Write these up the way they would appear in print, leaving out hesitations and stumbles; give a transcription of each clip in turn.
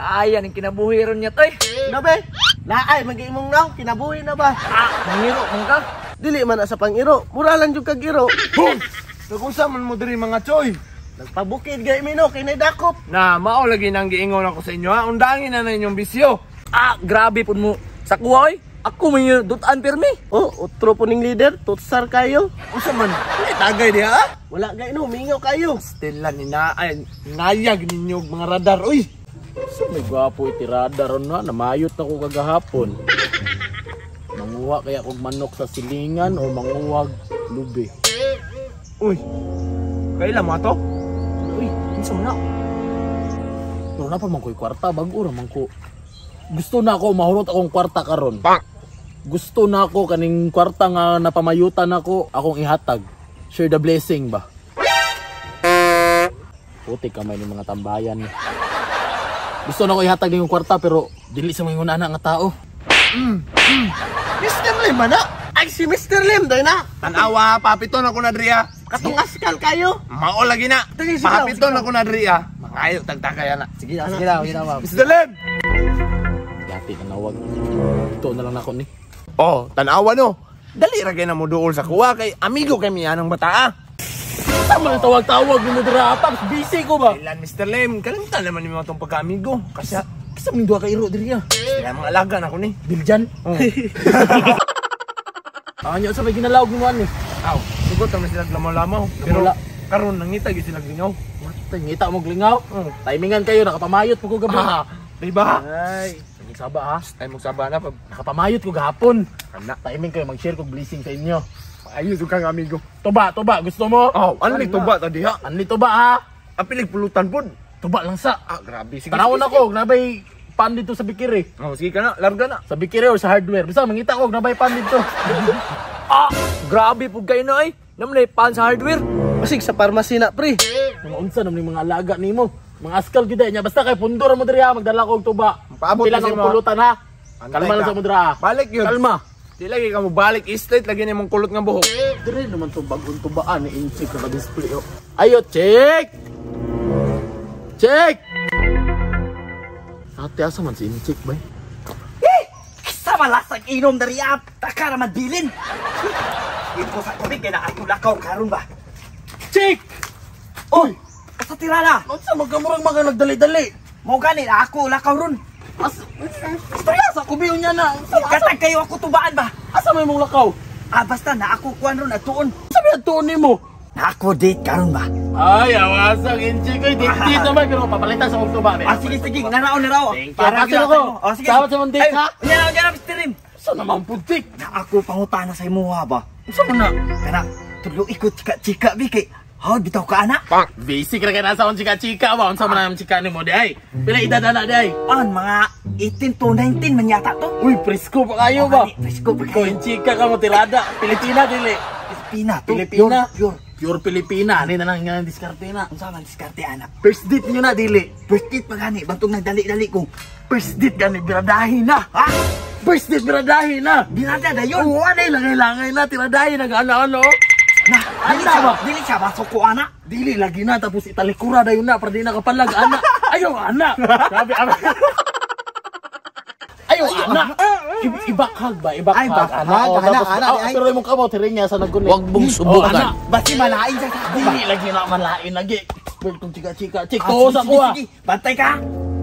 Naaya ning kinabuhi ron niya toy. Na be? Laay magiimong naw, kinabuhi na ba? Ah, mangiro man ka. Dili man na sa pangiro, mura lang jud kag iro. Boom! Nagunsa man mo diri mga choy. Nagpabukid gay mi no kay nay dakop. Na mao lagi nang giingon ako sa inyo ha. Undangin na na inyong bisyo. Ah, grabe pud mo. Sa kuha oy. Ako may dutan pirmi. Oh, utro po ning leader, tutsar kayo. Unsa man? Ay tagay diha ha? Wala gay no, mingaw kayo. Stella ni na ay nayag ninyo mga radar oy. So may gwapo itirada ron na, namayot na ko kagahapon. Manguha kaya kog manok sa silingan o manguwag lubi. Uy. Kaila mo ato? Uy, kinsa man na? Pero na pa man ko'y kwarta, bago ra man ko. Gusto na ako, mahurot akong kwarta karon. Gusto na ako kaning kwarta nga napamayutan ako, akong ihatag. Share the blessing ba? Puti kamay ni mga tambayan. Gusto na ko ihatag ning kwarta pero dili sa mga ana nga tao. Mr. Lim man na. Ay si Mr. Lim day na. Tanawa, papiton ako na diri ha. Katong askal kayo. Mao lagi na. Sige, sige lang, Papiton ako na diri ha. Mangayo tagtagay na. Sige na, sige na, sige na, ma'am. Mr. Lim. Yati na nawag. Ito na lang nako ni. Oh, tanawa no. Dali ra kay na mo duol sa kuha kay amigo kay miya ng bataa. Tama na tawag-tawag ni mo dira, Paps, busy ko ba? Kailan Mr. Lim, kalimtan naman nimo atong pagka-amigo. Kasi Kasi man duha ka iro diri ah. sila mga alaga na ko ni. Biljan. Oh. Anyo sa may ginalawg nimo ani. Aw, sugot ra man sila lamaw-lamaw. Pero Wala. karon nangita gyud sila lingaw. Matay ngita mo lingaw. Oh. Timingan kayo nakapamayot po ko gabi. Ah, di ba? Ay, magsaba ha. Ay magsaba na pag Nakapamayot ko gahapon. kana. Timing kayo mag-share kog blessing sa inyo. Ayos kang amigo. Tuba, tuba, gusto mo? Oh, ano ni tuba ta diha? Anli tuba ha. Apilig pulutan pud. Tuba lang sa. Ah, grabe. Sige. Tanawon Sige, ako, nabay pan dito sa Bikiri. sige. Oh, sige ka na, larga na. Sa Bikiri or sa hardware. Basta mangita ko nabay pan dito. Ah, grabe pud kayo na ay. Naman pan sa hardware. Basig sa pharmacy na pre. Mga unsa naman yung mga alaga nimo. Mga askal gyud ay niya basta kay pundor mo diri ha, magdala ko og tuba. Paabot Pila kasi ng mo. pulutan ha. Antay Kalma lang ka. sa mo dira ha. Balik yun. Kalma. Di lagi ka mo balik straight lagi nimong kulot nga buhok. Dire naman to bagong tubaan ni Inchik na display oh. Ayo, check. Check. Ate asa man si Inchik bay? Sa malasag inom dari ah, taka ra madbilin. Dito ko sa tubig kay naa lakaw karon ba. Check. Oy, asa tirala? Unsa magamurang mga nagdali-dali? Mo gani ako lakaw ron. As istorya sa kubiyo niya na. Unsa Katag kayo ako tubaan ba? asa may mong lakaw? Ah, basta na ako kuan ron atuon. Unsa may atuon nimo? Na ako date karon ba? Ay, awasang Inchik oy, date naman pero papalitan sa og tuba. Ah, sige sige, narao narao. Thank you. Pasin ako. Oh, sige. Salamat sa mong date, ha? Unya na, unya na, Mr. Rim. Unsa naman putik? Na ako pangutana sa imuha ba? Unsa man na? Kana tulo ikot chika-chika bi kay hawd bitaw ka ana. Basic ra kay nasa akong chika-chika ba? Unsa man ang chika nimo di ay? Pila edad ana di ay? An mga 18 to 19 man yata to. Uy, presko pa kayo ba? Gani, presko pa Ikaw kayo. yung chika ka mo tirada. Pilipina dili. Pilipina to. Pilipina. Pure, pure. Pure Pilipina. Ani na lang nga diskarte na. Unsa man diskarte anak? First date niyo na dili. First date pa gani, bantong nagdali-dali ko. First date gani biradahin na. Ha? First date biradahin na. Binada dayon. Oo, ano langay-langay na tiradahin nag ano-ano. Na, dili Ana siya ba? Dili siya basok ko ana. Dili lagi na tapos italikura dayon na para di na kapalag ana. Ayaw ana. Sabi ana. Ayaw ana. Ibakhag ba? Ibakhag. Ay, bakhag. Ana. Oh, Ana, tapos, ana, oh, ay. pero imong kamot hiring niya sa naggunit. Wag mong subukan. Oh, ana. Basi malain siya sa ako ba? Dili lagi na malain lagi. Expert kong chika-chika. Chik, Ah, to sige, sa sige, kuha. sige. Bantay ka.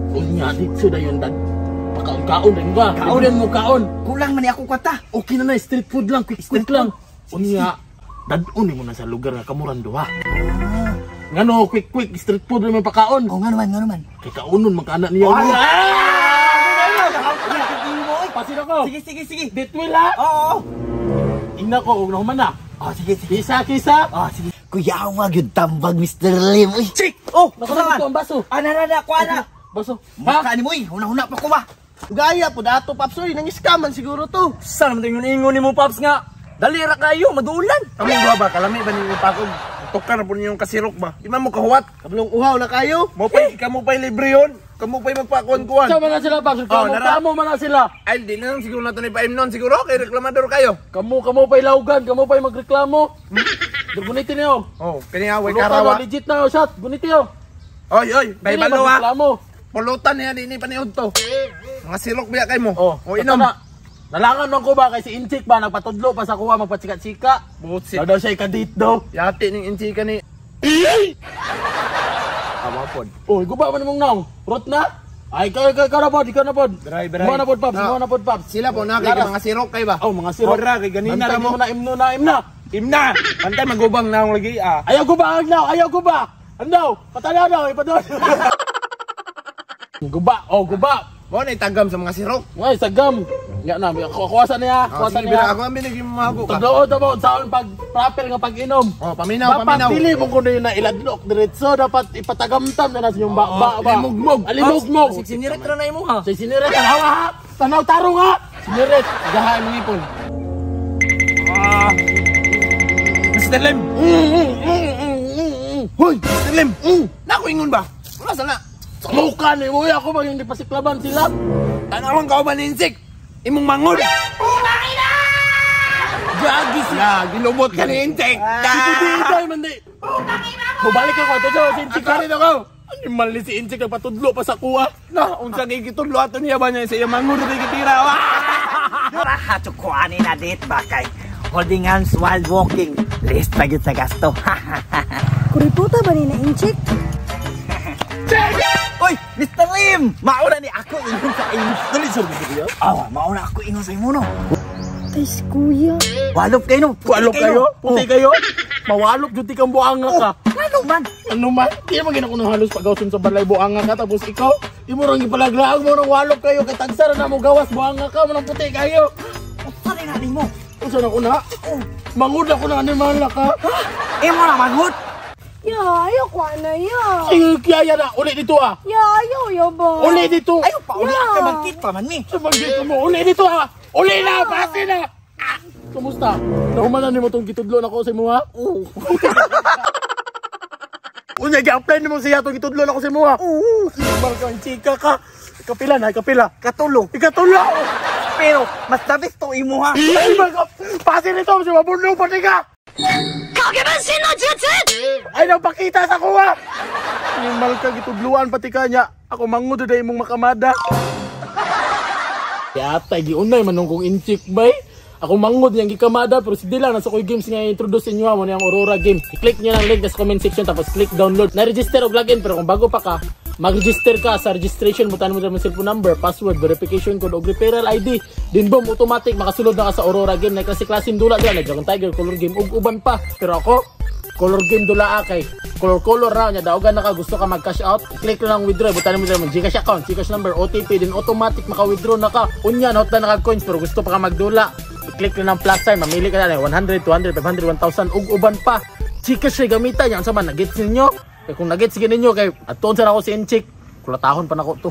Unya, dito na yun. Dag. Pakaon-kaon rin ba? Kaon. Kaon mo kaon. Kulang man ni ako kwarta. Okay na na, street food lang. Quick, quick lang. Unya, dadun mo na sa lugar nga kamuran duha. Ngano, quick, quick, street food rin may pakaon. Oh, nga naman, nga naman. Kay kaunon, magkaanak niya. Ay! Ah! Pasin ako. Sige, sige, sige. Ditwil ha. Oo, oo. Ingna ko, og nahuman na. Oh, sige, sige. Kisa, kisa. Oh, sige. Kuya, wag yung tambag, Mr. Lim. Uy. Chik! Oh, Naku na saan? ang baso. Ah, na, na, na, kuha na. Baso. Ha? Mukha ni mo, eh. Huna-huna pa ko ba? Gaya po dato Paps oy, nang scam man siguro to. Saan naman yung ingon ni mo Paps nga? Dali ra kayo, madulan. Kami duha ba kalami ba ninyo pakog? Tukar po ninyong kasirok ba? Di man mo kahuwat. Kablong uhaw na kayo. Mo pay kamo pay libre yon. Kamo pay magpakuan-kuan. Sama na sila, Paps. Oh, Kamo, nara. kamo man na sila. Ay, di na lang siguro na to ni Paim nun. Siguro kay reklamador kayo. Kamo, kamo pa'y laugan. Kamo pa'y magreklamo. Gunitin niyo. Oh, kani nga way Karawa. karawa. Legit na, oh, shot. Guniti oh. Oy, oy, Dili bay balo ha. magreklamo. Pulutan niya dinhi paniud to. Mga sirok biya kay mo. Oh, O inom. Na. Nalangan man ko ba kay si Inchik ba nagpatudlo pa sa kuha magpatsika-tsika. Butsit. Daw daw siya ikadate daw. Yati ning inchika ni. Tama pod. Oh, guba man mong naong. Rot na. Ay, ikaw, ikaw, ikaw na pod, ikaw na pod. Dry, dry. Mo na pod, Paps, Na. mo na pod, Paps. Sila po na kay Laras. mga sirok kay ba? Oh, mga sirok. Ora kay ganina Bantay ra mo. mo na imno na imna. Imna. Bantay magubang naong lagi ah. Ayaw guba ang naw, ayaw guba. Ano? Patanaw daw, ipadon. Guba, oh guba. Mo na itagam sa mga sirok. Ngay sagam. Nga na, kuwasa niya, Oh, kuwasa sige, bira niya. ako ang binigyan mo mago ka. Tudlo ta mo saon pag proper nga pag-inom. Oh, paminaw, Dapat paminaw. dili mo kuno na iladlok diretso, dapat ipatagamtam na na sa inyong ba ba. Alimugmog. Alimugmog. Sinirit ra na imo ha. Sa siniret tanaw ha. Tanaw tarong ha. Siniret, gaha imong ipon. Mr. Lim. Hoy, Mr. Lim. Nako ingon ba? Wala sana. Sumuka ni mo ako ba yung di pasiklaban sila? Tanawang ka ba ni Insik? Imong mangod. Gagi si Na, gilubot ka ni Insik. Si Pudiday man di. Mubalik ako ato sa si Inchik. Ako rin ako. Animal ni si Inchik nagpatudlo pa sa kuha. Na, unsa kay gitudlo ato niya ba niya sa iyang mangod kay gitira. Wah! Raha kuani na date ba kay holding hands while walking. List pa gyud sa gasto. Kuriputa ba ni na Inchik? Oy, Mr. Lim, mauna ni ako ingon sa imo. Dali sa video. Awa, mauna ako ingon sa imo no. Tais kuya. Walop kayo no. Puti Walop kayo? Puti kayo? Mawalop jud kang buanga ka. Ano man? Ano man? Di man gina kuno halos pagawson sa balay buanga ka tapos ikaw imo rang gipalaglaag mo nang walop kayo kay tagsara na mo gawas buanga ka mo nang puti kayo. Unsa ni na nimo? Unsa na ko na? Mangud ako na animal na ka. Imo na manghud. Ya, ayaw ko na ya. Sige, kaya na uli dito ah. Ya, ayaw ya ba? Uli dito. Ayo pa uli Yeah. ka magkit pa man mi. Sa dito mo, uli dito ah. Uli na, pasi na. Ah, Kumusta? Nahumanan nimo tong gitudlo na ko sa imo ha? Oo. Unya gi-apply nimo siya tong gitudlo na ko sa imo ha. Oo. Animal ka, ang chika ka. Ikapila na, ikapila. Katulo. Ikatulo. Pero mas dabis to imo ha. Ay, mga pasi nito, si mabunong pati ka. Ay, napakita sa kuha. Animal ka, gitudluan pati ka niya. Ako mangud na imong makamada. Yatay, giunay manong kong inchik bay. Ako mangod niyang gikamada pero si Dila nasa koy games nga introduce inyo mo niyang Aurora game. I-click niyo lang link sa comment section tapos click download. Na-register og login pero kung bago pa ka, mag-register ka sa registration mo mo ang cellphone number, password, verification code og referral ID. Din boom automatic makasulod na ka sa Aurora game. Na klase-klaseng dula dila, na Dragon Tiger, Color Game ug uban pa. Pero ako color game dula kay color color ra nya daogan na ka gusto ka mag cash out, click lang withdraw, butan mo dira mo GCash account, GCash number, OTP, din automatic maka withdraw na ka. Unya not na naka coins pero gusto pa ka magdula, i-click lang ang plus sign, mamili ka na 100, 200, 500, 1000 ug uban pa. GCash siya gamitan nya unsa man nagets ninyo? Kay kung nagets gyud ninyo kay adtuon sa nako si Inchik, kulatahon pa nako to.